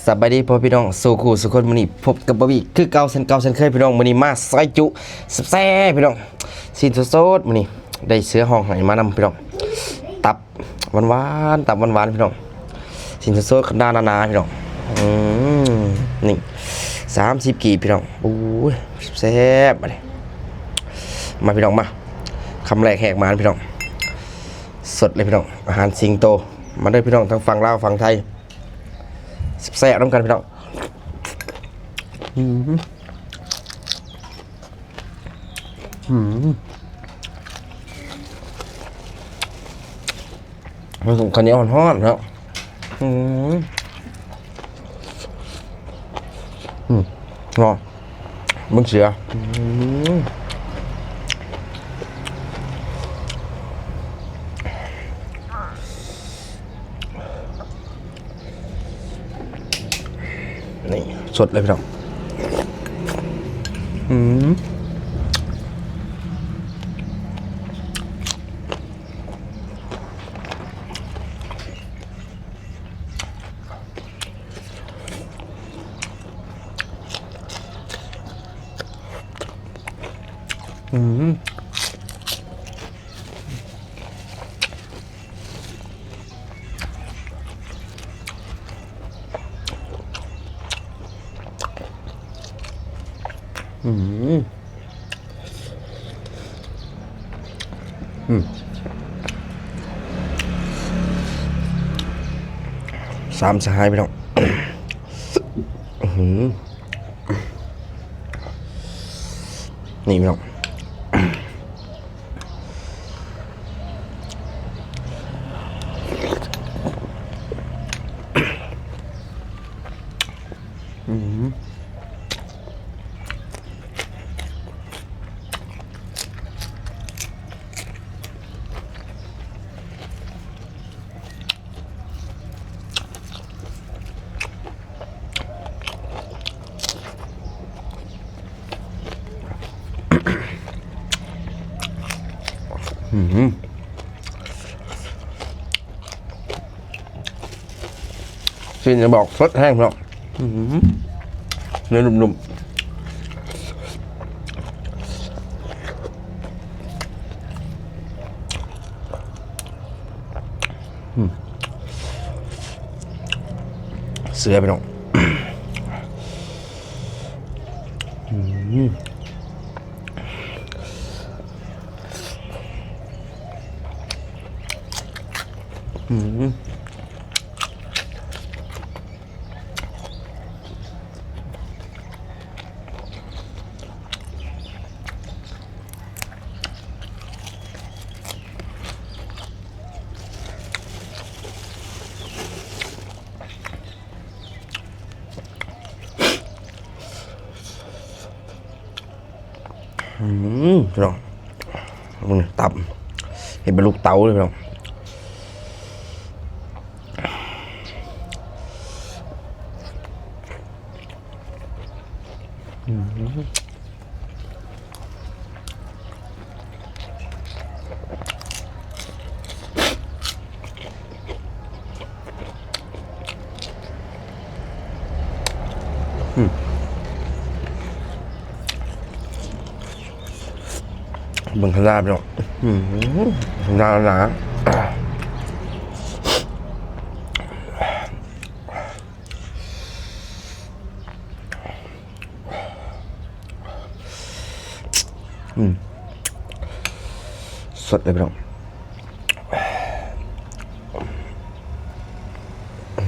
ສະບາຍດີພໍ່ພີ່ນ້ອງສູ່ຄູ່ສູ່ຄົນ, ມື້ນີ້ພົບກັບບ່າວວີຄືເກົ່າເຊັ່ນເກົ່າເຊັ່ນເຄີຍພີ່ນ້ອງ. ມື້ນີ້ມາຊອຍຈຸແຊບໆພີ່ນ້ອງ, ຊີ້ນສົດໆ ມື້ນີ້ໄດ້ເສືອຮ້ອງໄຫ້ມານຳພີ່ນ້ອງ. ຕັບຫວານໆ ຕັບຫວານໆພີ່ນ້ອງ, ຊີ້ນສົດໆ ຄັນດາໜາໆພີ່ນ້ອງ. ອືມ ນີ້ສາມສິບກີບພີ່ນ້ອງ. ໂອ້ຍ ແຊບໆ ບາດນີ້ ມາພີ່ນ້ອງມາ, ຄຳແລກແຫກໝານພີ່ນ້ອງ. ສົດເລີຍພີ່ນ້ອງ, ອາຫານສິງໂຕ. ມາເດີພີ່ນ້ອງ ທັງຝັ່ງລາວຝັ່ງໄທ ແຊບໆນຳກັນພີ່ນ້ອງ. ອືມ ອືມ ມັນເຂົ້າໜຽວຮ້ອນໆເນາະ. ອືມ ອືມ ເນາະ ມັນເສຍ. ອືມ ນີ້ສົດເລີຍພີ່ນ້ອງ. ອືມ ອືມ ອືມ ອືມ ສາມສະຫາຍພີ່ນ້ອງ. ອືມ ນີ້ພີ່ນ້ອງ. ອືມ ອືມ ຊີ້ນກະບອກສົດແຮງເນາະ. ອືມ ເນື້ອນຸ້ມໆ. ອືມ ເສືອພີ່ນ້ອງ. ອືມ ອືມ ອືມ ພີ່ນ້ອງ ເບິ່ງຕັບ ເຮັດເປັນລູກເຕົ໋າເລີຍພີ່ນ້ອງ. ອືມ ອືມ ເບິ່ງຂ້າງໜ້າພີ່ນ້ອງ. ອືມ ຂ້າງໜ້າໜາ. ອືມ ສົດເລີຍພີ່ນ້ອງ. ອື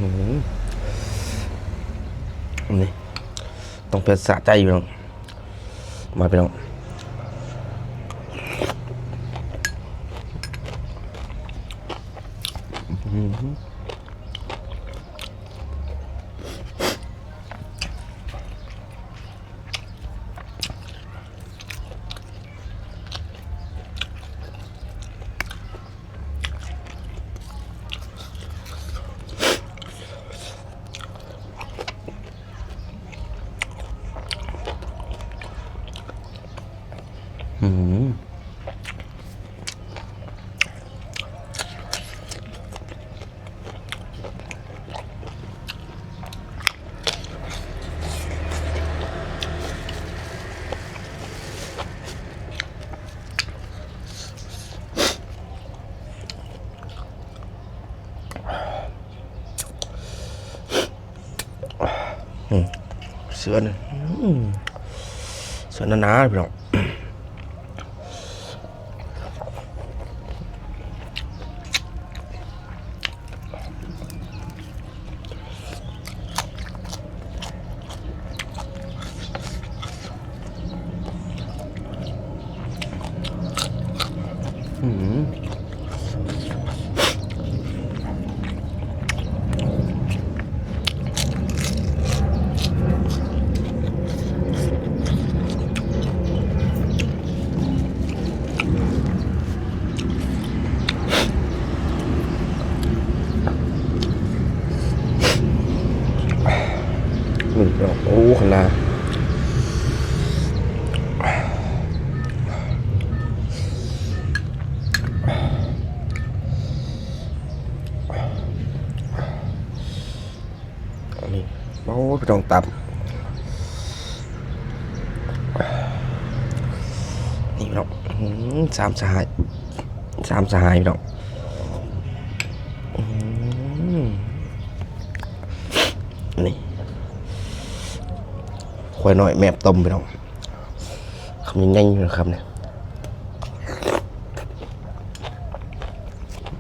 ມ ນີ້ຕ້ອງເປັນສະໃຈພີ່ນ້ອງ. ມາພີ່ນ້ອງ. ອືມ. ອືມ ອືມ ເສື້ອນ ອືມ ເສື້ອນໜາໆ ພີ່ນ້ອງ. ນີ້ເນາະ ໂອ້ ຂະໜາດ ນີ້ ໂອ້ ພີ່ນ້ອງ ຕັບ ນີ້ເນາະ ອືມ ສາມສະຫາຍ ສາມສະຫາຍ ພີ່ນ້ອງ ອືມ ນີ້ ຄວາຍນ້ອຍແມບຕົ້ມ ພີ່ນ້ອງ ຄຳໃຫຍ່ໆ ຢູ່ນະຄັບນີ້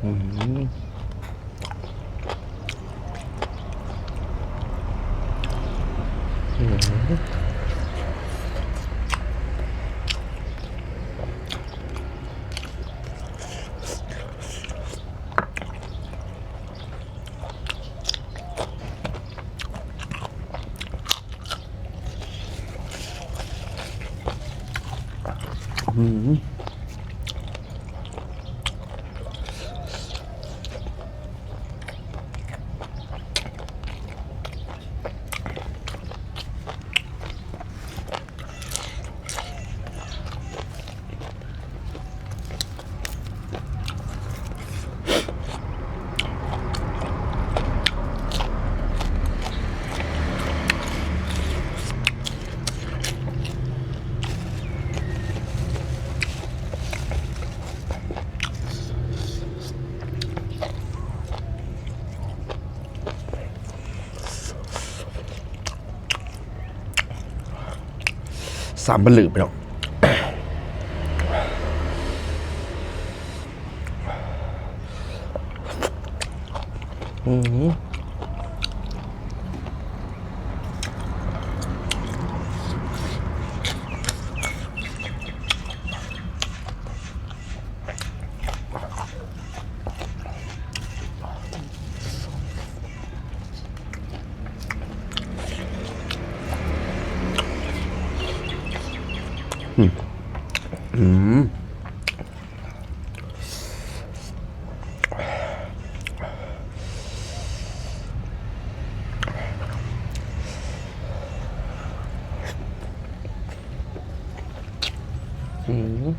ອືມ. ສາມບັນລືບ ພີ່ນ້ອງ ອືມ. ອືມ ອືມ. ອືມ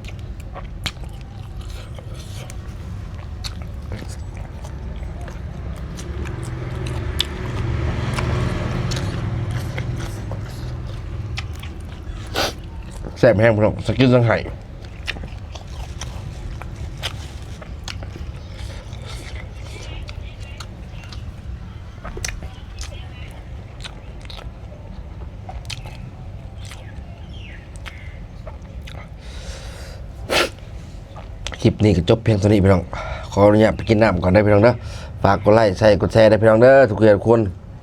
ແຊບແຮງ ພີ່ນ້ອງ ສັງກິນສັງໄຫ້. ຄລິບນີ້ກໍຈົບພຽງເທົ່ານີ້ ພີ່ນ້ອງ. ຂໍອະນຸຍາດໄປກິນນ້ຳກ່ອນເດີ ພີ່ນ້ອງເດີ. ຝາກກົດໄລ ໃຊ້ ກົດແຊເດີ ພີ່ນ້ອງເດີ ທຸກຄົນ.